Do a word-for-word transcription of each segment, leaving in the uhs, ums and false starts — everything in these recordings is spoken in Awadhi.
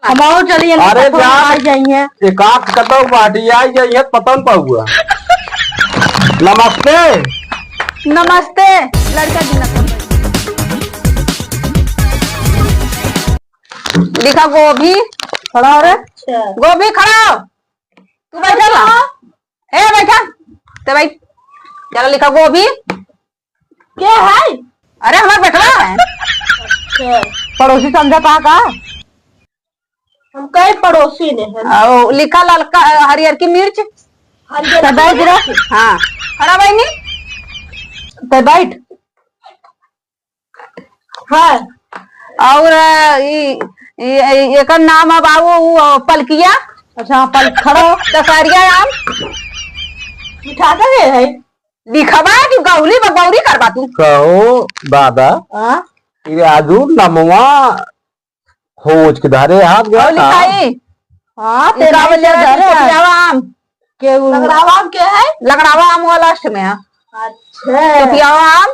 हम और चलिए, अरे पता जा, आ जाइए। एक आध कतौ बाटी आ जाइए, पता न पाऊंगा। नमस्ते। नमस्ते। लड़का जी ना। लिखा गोभी। खड़ा हो रे। अच्छा। गोभी खड़ा हो। तू बैठा ला। ए बैठा। ते भाई, चला लिखा गोभी। के है? अरे हमार बेटवा है। अच्छा। पड़ोसी समझा था का? हम कई पड़ोसी ने हैं। आओ, लिखा ललका, हरियर की मिर्च। हरियर की मिर्च? हाँ। खड़ा बहिनी? ते बैठ। हाँ। और, अ, ई, ई, ई, एकर नाम अब आओ, उ, अ, पलकिया। अच्छा, हाँ, पल-, खड़ा हो। दशहरिया आम। मिठाता के है? लिखबा कि गौली ब-, गौरी करबा तू? कहो दादा, हाँ? ये आजू नमवा खोज के धरे हाथ गया और था। लिखाई? हाँ, ई तेरा का बोले धरे हाथ। टोपियावा आम। के उ लगड़ावा आम के है? लगड़ावा आम हुआ last में है। अच्छा। टोपियावा आम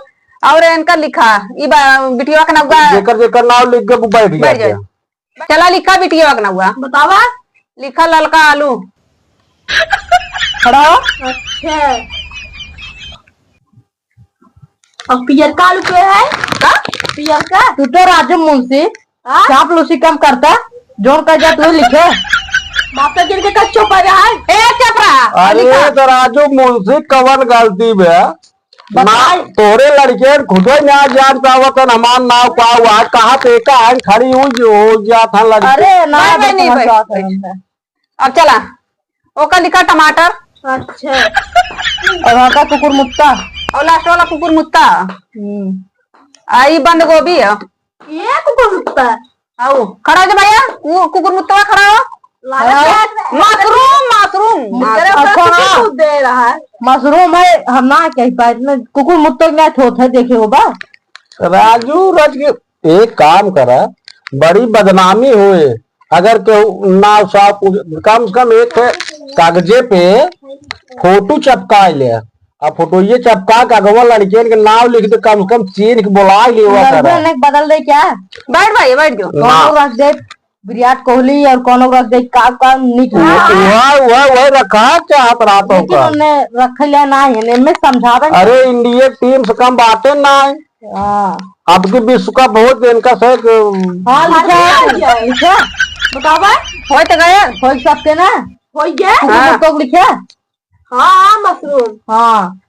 और इनका लिखा, ई बा-, बिटिया का नौगा। जेकर जेकर नाम लिख के बैठ बैठ गया। जाए। चला लिखा बिटिया का नौगा। बतावा। लिखा ललका आलू। खड़ा हो। अच्छा। और पियरका आलू के है? का? पियरका? तू तो राजू मुंशी, हाँ? चापलूसी कम करता, जोन कर जा तू लिखे। मास्टर जी के कच्चो पर है। ए, चुप रहा। अरे, लिखा। तो राजू मुंशी कवन गलती बे? बताई। ना, तोरे लड़के खुदे ना जान पावत हन, हमार नाव का हुआ, कहाँ पे का है, खड़ी हुई जो हो गया था लड़के। अरे, ना, नहीं, नहीं, बस नहीं, हम भाई। क्या करें? अब चला, ओका लिखा टमाटर। अच्छा। और वहाँ का कुकुर मुत्ता। और last वाला कुकुर मुत्ता। हम्म। आ, ई बंद गोभी है। ये कुकुर मुत्ता। आओ, खड़ा हो जा भैया, वो कुकुर मुत्ता खड़ा हो। लागत है। मशरूम, मशरूम। मुझे अच्छा, कुछ दे रहा है। मशरूम है, हम ना कह पाए, इतना कुकुर मुत्ता ना होता है, देखे हो बा। राजू रज के एक काम करा, बड़ी बदनामी होए। अगर केहू नाव साव पूछ, कम से कम एक ठे कागजे पे फोटो चपका ले, आ फोटो ये चपका के अगवा लड़कियन के नाव लिख दे, कम से कम चीन के बोला ले हुआ लड़कियन करा। ने बदल दे क्या? बैठ भाई, बैठ जाओ। ना। कौनो रख दे, विराट कोहली और कौनो रख दे, का, का निक ना। वह, वह, वह रखा चाहत रहा तो लेकिन का। उन्हें रख लिया ना है, इनमें समझावे। अरे, इंडिया टीम से कम बातें ना है। हाँ। अब की विश्व कप बहुत इनका से एक हाँ, लिखा है। लिखा। बतावा। होय तो गया। होय सबके ना। होय गया। हाँ। तो लिखा। हाँ, हाँ, मशरूम। हाँ।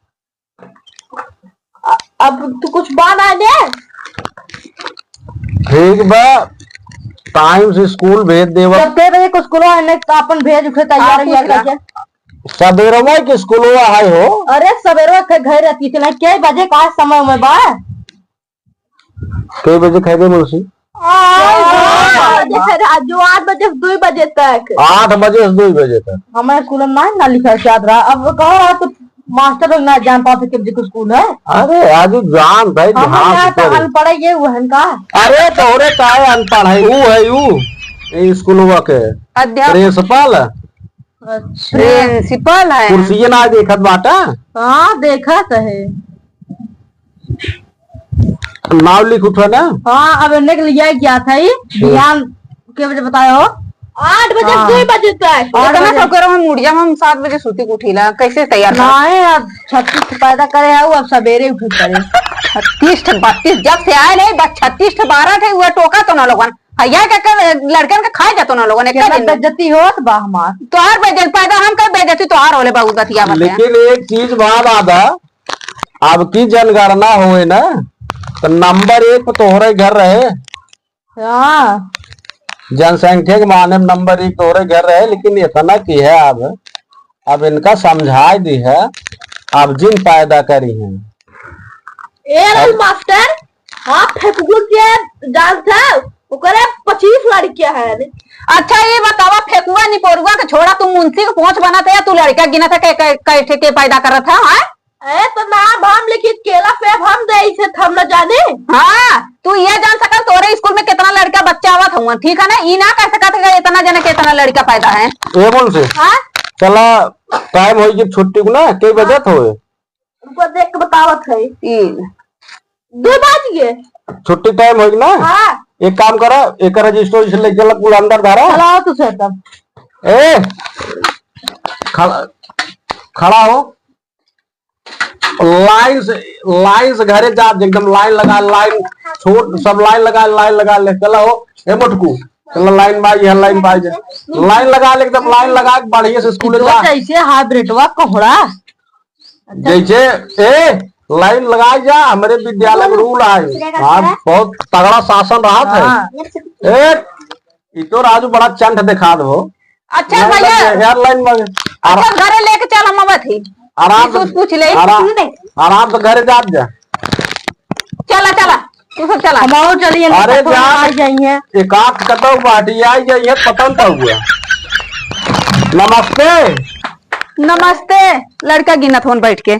अ-, अब तू कुछ बना दे। ठीक बा, time से स्कूल भेज देवा। जब के बजे के स्कूल है, ने अपन भेज उठे तैयार आप वैयार पूछ ला। करके। सबेरवा के स्कूलवा है हो। अरे, सबेरवा के घर रहती थी ना, के बजे का समय में बा? के बजे खाए दे मुंशी? आठ बजे से रात, जो आठ बजे से दो बजे तक। आठ बजे से दो बजे तक। हमारे स्कूल में ना, ना लिखा याद रहा। अब कहो रहा तो मास्टर लोग ना जान पाते कि बजे को स्कूल है। अरे, आज जान भाई, हम ध्यान यहाँ से तो पढ़े। अनपढ़ है, ये वो है इनका। अरे, तोरे काहे अनपढ़ है? ऊ है, ऊ। ए, स्कूलवा के अध्यापक। प्रिंसिपल। अच्छा। प्रिंसिपल है। कुर्सिये ना देखत बाटा? हाँ, देखत है। नाव लिख उठा ना? हाँ, अब इन्हें के लिए क्या था ही? हम्म। ध्यान के बजे बताए हो? आठ बजे से हाँ। दो बजे तक। आठ इतना बजे। सब करो, हम उठ जाम, हम सात बजे सूती के उठीला, कैसे तैयार करो? नहीं, अब छत्तीस पैदा करे है, अब सबेरे उठे करे। छत्तीस ठे, बत्तीस, जब से आए नहीं, बस छत्तीस ठे, बारह ठे, हुआ टोका तो ना लोगन। भैया के, के लड़कन के खाए जातो ना लोगन, एक केतना दिन में। बेइज्जती होत बा हमार। तोहार बेइज्जती पैदा, हम कई बेइज्जती तोहार होले बाबू, बतिया मत। लेकिन एक चीज बा दादा, अब की जनगणना होए ना, तो नंबर एक पे तोहरे घर रहे। हाँ। जनसंख्या के माने में नंबर एक तोहरे घर रहे, लेकिन इतना की है अब, अब इनका समझाए दी है, अब जिन पैदा करी हैं। ए लाल अब मास्टर, हाँ, फेकुआ के जानत है, ओकरे पच्चीस लड़कियां हैं। अच्छा, ये बतावा, फेकुआ निपोरुआ के छोड़ा, तू मुंशी के पोंछ बनत है या तू लड़का गिनत है, के, के, के, के पैदा करत है, हाँ? ए, तो नाम हम लिखित केला पे हम दे इसे हम न जाने। हाँ, तू ये जान सकल तोरे स्कूल में कितना लड़का बच्चा आवत हुआ, ठीक है ना? ई ना कह सकत है कि इतना जने के इतना लड़का पैदा है। ए मुंशी, हाँ? चला, time होई कि छुट्टी को ना, के बजे हाँ। होए? उनको देख के बतावत है। तीन। दो बज गए। छुट्टी time होई ना? हाँ। एक काम करा, एक रजिस्टर से लेके ला, कुल अंदर धरा। चलाओ तू सर तब। ए, खड़ा, खड़ा हो। लाइन से, लाइन से घरे जा, एकदम लाइन लगा, लाइन छोड़, सब लाइन लगा, लाइन लगा ले, चला हो। ए मोटकू, चला लाइन बाई, यहाँ लाइन बाई जा। लाइन लगा ले, एकदम लाइन लगा के बढ़िया से स्कूल जो जा। जैसे हाइब्रिडवा कोहड़ा। जैसे, ए, लाइन लगाई जा, हमरे विद्यालय में रूल आए। हाँ, बहुत तगड़ा शासन रहत है। हाँ। ए, ई तो राजू बड़ा चंट दिखा दो। अच्छा लाइन भैया। लग गया, यार, लाइन लग गया। अच्छा, आरा-, घरे लेके चल, हम आवत ही। आराम से, पूछ, पूछ ले। आराम, आराम से घरे जात जा। चला, चला, तू सब चला। हम आओ चलिए, अरे नहीं तो जा, आ जाइए। एक आध कतौ बाटी आ जाइए, पता न का हुआ। नमस्ते। नमस्ते। लड़का गिनत होन बैठ के।